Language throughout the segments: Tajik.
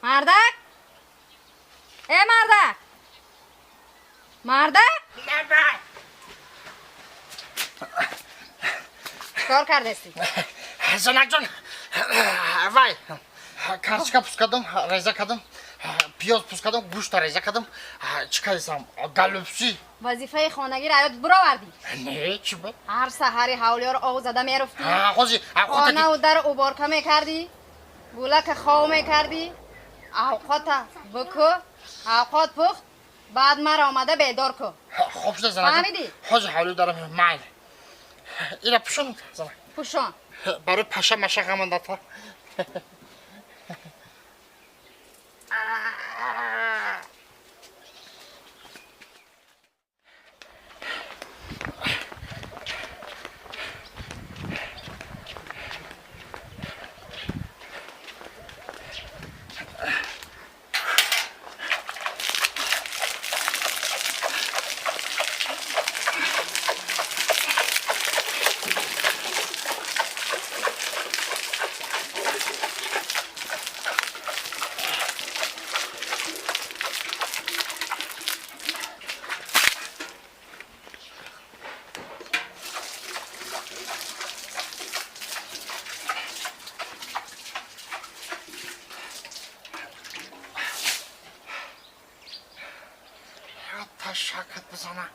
Мардак, э мардак, мардак, чикор кардасти? Занакҷон, вай, картошка пуст кардам, реза кардам, пиёз пуст кардам, гӯшта реза кардам. Чӣ кардисам, голубцы. Вазифаи хонагиро аёд буровардӣ? Не, чӣ буд? Ҳар саҳари ҳавлиёро ов зада мерафтӣ, ҳозир хонаву дару уборка мекардӣ, гулака хов мекардӣ, авқота бикӯ, авқот пухт, баъд мара омада бедор кӯ. Хоб шуда, занак. Фаҳмидӣ? Ҳозир ҳавли дарам, майли. Ира пӯшон, занак. Пӯшон. Барои паша маша ғамандата. Шакат бизана.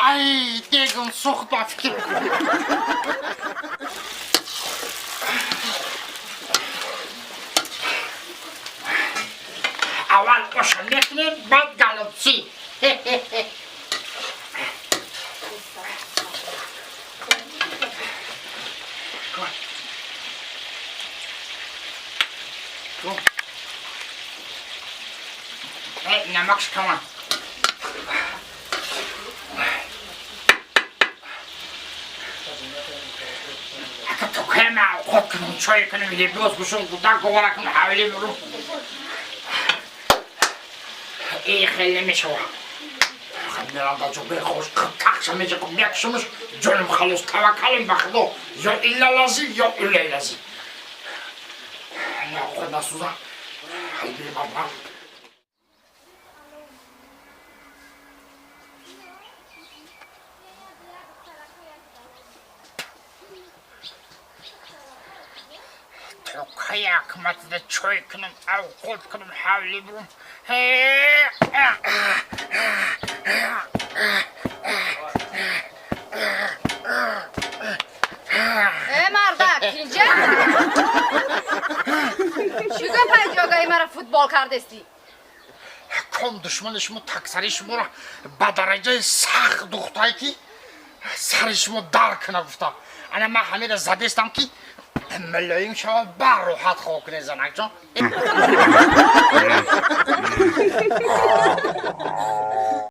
Ай, дегум сӯхт ба фикр. Аввал оша мекунем, баъд голубцы. Намакш кама. Ака токема авқот кунам, чой кунам, либос пӯшам, гудак гувора кунам, ҳавлӣ бурам. Эй, хеле намешава. Мерам дар ҷобаи хош тақша меҷакум, мекушамаш, ҷоним халос, таваккалам ба Худо. Ё иллалази, ё иллалази. Худ насӯза. Бемабрам. То каяк матида чой кунам, авқот кунам, ҳавлӣ бурам. Э мардак, инҷа чӣ гапай ҷогаи мара футбол кардестӣ? Ком душмани шумо таксари шуморо ба дараҷаи сахт духтае, ки сари шумо дар куна гуфта. Ана ман ҳамеро задестам, ки мулоим шава, бар роҳат хоб кунед, занакҷон.